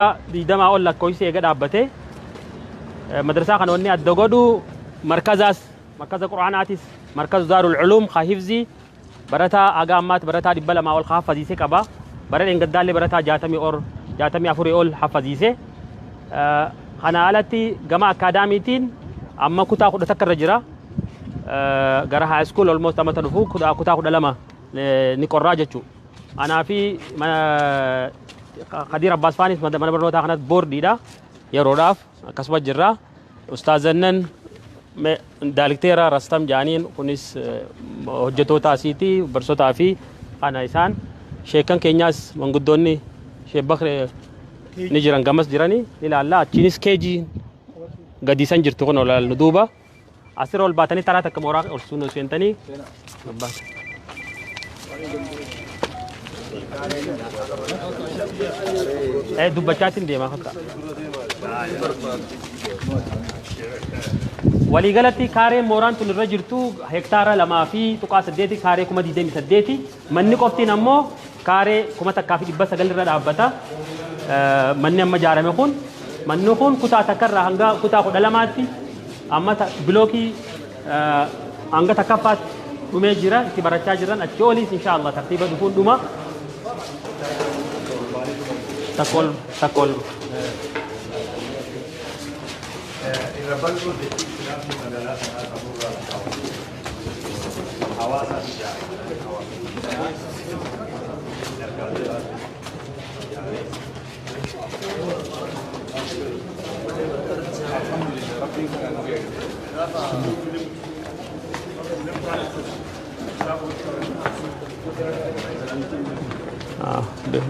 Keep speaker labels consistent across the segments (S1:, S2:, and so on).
S1: 20 ol lakkoofsi eega dhaabbate. Madrasaa kana wanni adda godhu markazaas markaza quraanaatis markaza daarul culuum ka hifzii barataa haga ammaatti barataa 200 ol ka haffaziise qaba. Bara dheengaddaallee barataa 64 ol haffaziise. Kana alatti gama akaadaamiitiin amma kutaa 11 irra jira. Gara high school almost amata dhufu kutaa 12 ni qorraa jechuudha. Anaa fi Khadiir Abbaas Faanis mana barnootaa kanatti boordiidha. Yeroodhaaf akkasuma jirra. Ustaazannan daalikteera Rastam Jaaniin kunis hojjettoota asiiti barsiisotaa fi kana isaan sheekan keenyaas manguddoonni Sheek Bakri ni jiran gamas jirani ni ilaalla. Achiinis keejii gadiisan jirtu kun ol nu duuba. Asirra ol baatanii taraa takka mooraa ol suun seentanii. Dubbachaatiin deemaa fakkaata. Waliigalatti kaareen mooraan tun irra jirtu hektaara 2.8 kaaree 28,000. Manni qoftiin ammoo kaaree 1,900 irra dhaabbata. Manni amma ijaarame kun manni kun kutaa takkarraa hanga kutaa 12tti amma bilookii hanga takkaffaatti dhumee jira itti barachaa jiran achi oliis inshaallah tartiiba dhufuun dhuma. Takka ol takka ol.
S2: Irra bal'oo dachii islaamni magaalaa sanaa qaburraa hawaasa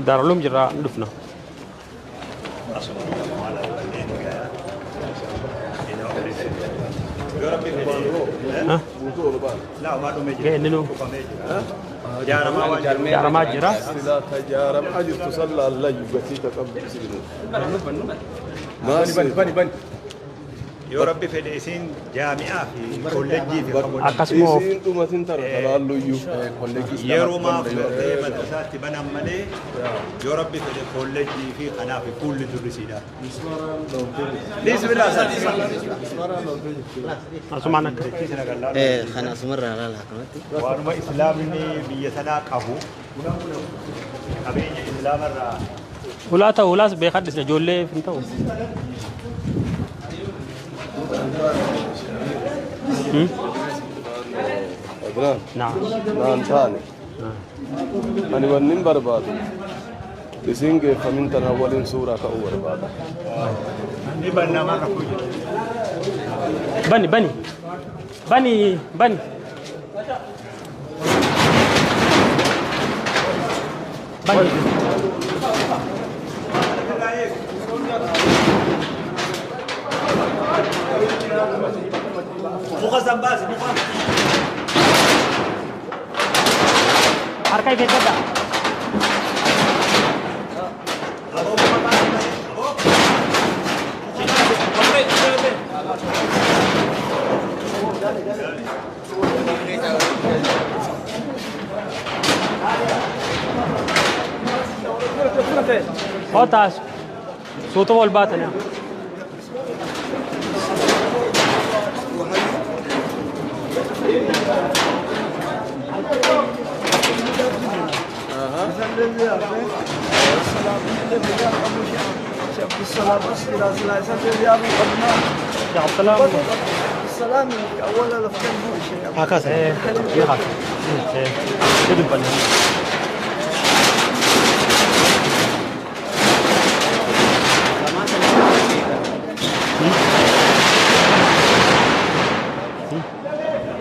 S1: Daarul Uluum jirra dhufna. Jaaramaa jira.
S3: Jaaramaa jirtu sallaallayyu gatii taqabdu.
S2: Bani bani. Yoo rabbi fedhe isin jaami'aa fi kolleejjii fi
S1: akkasuma
S3: Isiin dhumatin tara talaalluyyuu.
S2: Yeroo maaf gartee madrasaatti banan malee yoo rabbi fedhe kolleejjii fi kanaaf fuulli durrisiidha. Bismillah.
S1: Asumaan akka.
S4: Kana asumarraa ilaala akkanatti.
S2: Waanuma islaamni biyya sanaa qabu qabeenya islaamarraa
S1: Hulaa ta'u hulaas beekadhisne ijoollee hin ta'u.
S3: Adnaan.
S1: Naam.
S3: Naan taane. Ani wannin barbaadu isiin geeffamin tanaa waliin suuraa ka'uu barbaada.
S2: Ni bannamaa rakkoo jira.
S1: Bani bani bani bani. Bani.
S2: Muka zambaasi muka.
S1: Harka ifee gadda. Kootaas suutuma ol baatanii.
S5: السلام أولا
S1: هكذا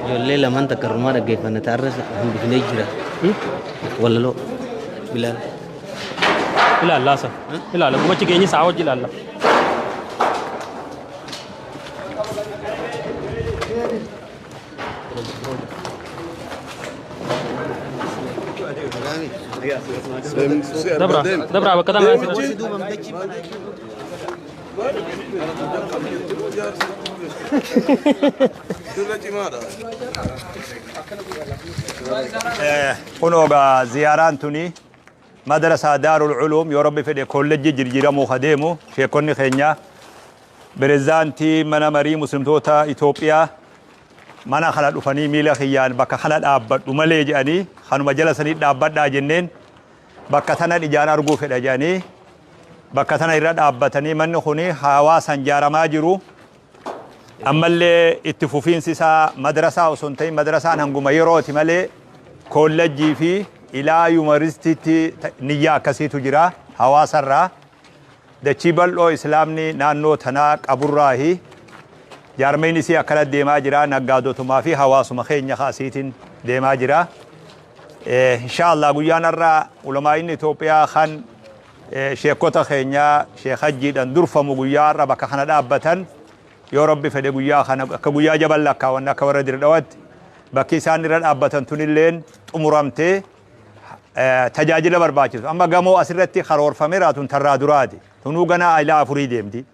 S4: Ijoollee lamaan takka rumaa dhaggeeffanna ta'arra hambifnee jira. Walaloo Bilaal.
S1: Ilaalla sa. Ilaalla gumachi geenye sa'a wajji ilaalla. Dabra dabra bakka tana
S2: Kunoo ziyaaraan tuni Madrasaa Daarul Culuum yoo Rabbi fedhe kollejjii jirjiiramuu kadeemu sheekonni keenya pirezidaantii mana marii muslimtoota Itoophiyaa mana kana dhufanii miila kiyyaan bakka kana dhaabbadhu malee jedhanii kanuma jala sanii dhaabbadhaa jenneen bakka tanan ijaan arguu fedha jedhanii bakka tana irra dhaabbatanii manni kuni hawaasan ijaaramaa jiru. Ammallee itti fufiinsi isaa madrasaa osoo hin ta'in madrasaan hanguma yerooti malee kollejjii fi ilaa yuunivarsiitiitti niyyaa akkasiitu jira hawaasarraa. Dachii bal'oo islaamni naannoo tanaa qaburraahi jaarmeen isii akkana deemaa jira naggaadotumaa fi hawaasuma keenya kaasiitiin deemaa jira. Inshaallah guyyaan har'aa ulamaa'inni Itoophiyaa kan sheekota keenyaa sheek hajjiidhaan durfamu guyyaa har'a bakka kana dhaabbatan yoo Rabbi fedhe guyyaa kana akka guyyaa jabal lakkaawwan akka warra dirdhawatti bakki isaan irra dhaabbatan tunilleen xumuramtee tajaajila barbaachisu. Amma gamoo asirratti karoorfameera tun tarraa duraati. Tunuu ganaa ilaa afurii deemti.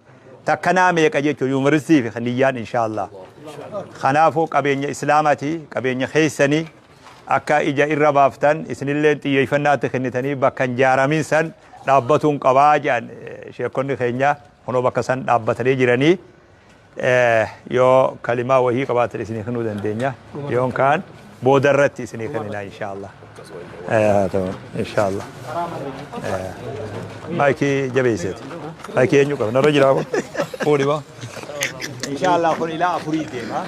S2: Takkanaa meeqa jechuun yuunivarsiitii fi niyyaan inshaallah. Kanaafuu qabeenya islaamaati qabeenya keessanii akka ija irra baaftan isinillee xiyyeeffannaatti kennitanii bakka hin jaaramin san dhaabbatuun qabaa jedhan sheekonni keenya kunoo bakka san dhaabbatanii jiranii yoo kalimaa wahii qabaatan isinii kennuu dandeenya yoon kaan booda irratti isinii kennina inshaallah. Inshaallah. Maayikii jabeesseeti. Maayikii eenyu qaba? Narra jiraa kun? Fuudhi baa. Inshaallah kun ilaa afurii deema.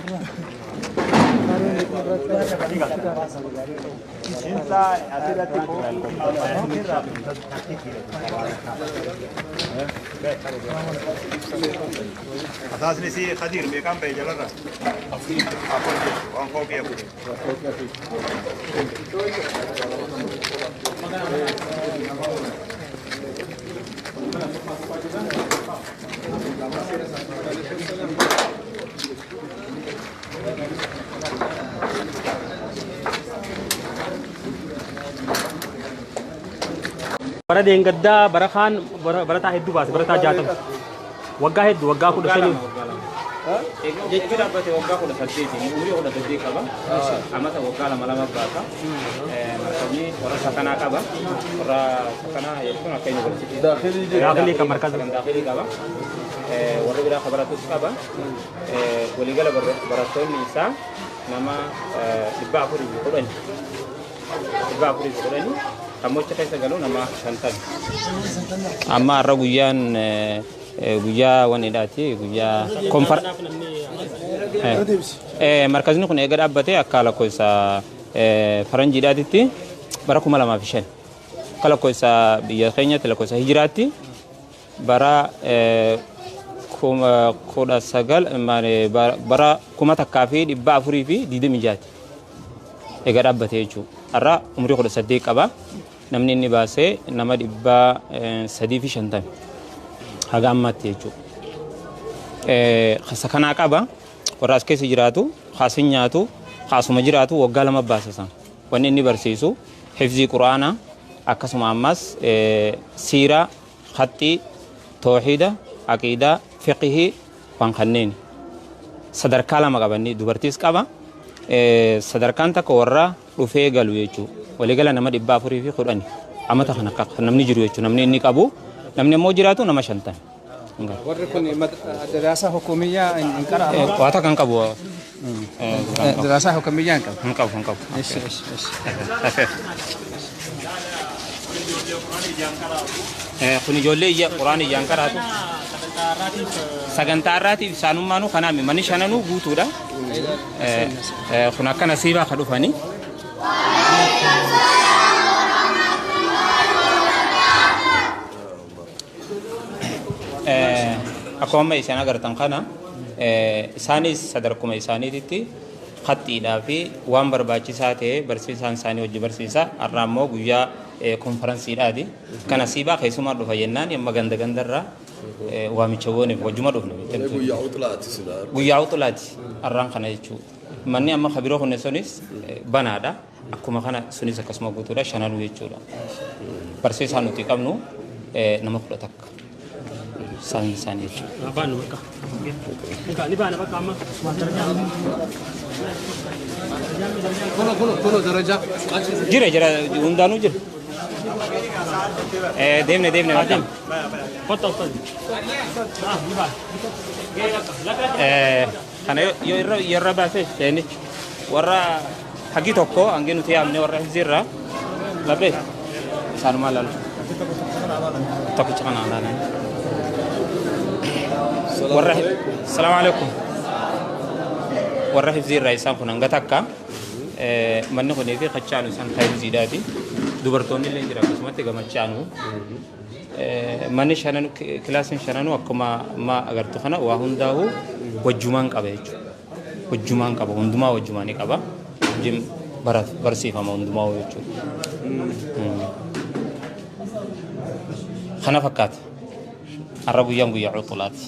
S2: Asaasni si Khadiir meeqaan ba'e jalarra? Afur jechuudha. Waan fooqii afur.
S1: Bara deengaddaa bara kaan barataa hedduu baase barataa 60 waggaa hedduu waggaa 15
S6: Jechuun dhaabbate waggaa 18 umurii 18 qaba. Amata waggaa lama lama baasa. Markabni warra sakanaa qaba. Warra sakanaa jechuun akka yuunivarsiitii.
S1: Daakilii kan markaza.
S6: Kan daakilii qaba. Warra biraa kan baratus qaba. Waliigala barattoonni isaa nama 410. 410 kan mocha keessa galu nama 50. Amma har'a guyyaan guyyaa wanidhaati guyyaa konfar markazni kun eega dhaabbate akka lakkoofsa faranjiidhaatitti bara 2005 akka lakkoofsa biyya keenyatti lakkoofsa hijiraatti bara 19 bara 1426 eega dhaabbate jechuudha. Har'a umurii 18 qaba. Namni inni baasee nama 350 haga ammaatti jechuudha. Sakanaa qaba. Warra as keessa jiraatu, kaasin nyaatu, kaasuma jiraatu waggaa lama baasa san. Wanni inni barsiisu hifzii Quraanaa akkasuma ammas siiraa, khaxxii, toohida, aqiidaa, fiqihii waan kanneen sadarkaa lama qabanni dubartiis qaba. Sadarkaan takka warra dhufee galu jechuudha. Waliigala nama 410 amata kana namni jiru jechuudha. Namni inni qabu namni immoo jiraatu nama 50.
S7: Warri kun daraasa hukumiyyaa hin qara'amu.
S6: Waata kan qabu.
S7: Daraasa hukumiyyaa hin qabu.
S6: Hin qabu hin qabu. Kun ijoollee iyya quraan iyyaan qaraatu. Sagantaa irraatiif isaanummaanuu kanaami manni shananuu guutuudha. Kun akka nasiibaa ka dhufanii. Akkuma amma isaan agartan kana isaanis sadarkuma isaaniititti khaxxiidhaa fi waan barbaachisaa ta'e barsiisaan isaanii hojii barsiisa. Har'a immoo guyyaa konferansiidhaati. Kana siibaa keessumaa dhufa jennaan amma ganda gandarraa waamicha gooneef wajjuma dhufne.
S3: Guyyaa uxlaati silaa.
S6: Guyyaa uxlaati har'aan kana jechuudha. Manni amma kabiroo kunne sunis banaadha. Akkuma kana sunis akkasuma guutuudha shananuu jechuudha. Barsiisaan nuti qabnu nama 11. Isaan jechuudha.
S1: Baanu bakka. Ni baana bakka amma.
S7: Kuno kuno kuno daraja.
S6: Jira jira hundaanuu jira. Deemne deemne bakka.
S1: Kottu ustaz.
S6: Kana yoo irra yoo irra baase seenichi warra hagi tokko hangi nuti yaamne warra hifziirra labee isaanumaa laalu. Tokkicha kana laalan. Warra salaamu alaikum. Warra hifziirra isaan kun hanga takka manni kunii fi kachaanu isaan kan hifziidhaati. Dubartoonni illee jira akkasumatti gamachaanu. Manni shananu kilaasiin shananu akkuma amma agartu kana waa hundaa'u wajjumaan qaba jechuudha. Wajjumaan qaba hundumaa wajjumaan ni qaba. Wajjin barsiifama hundumaa jechuudha. Kana fakkaata. Har'a guyyaan guyyaa cuxulaati.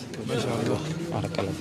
S6: Barakallah.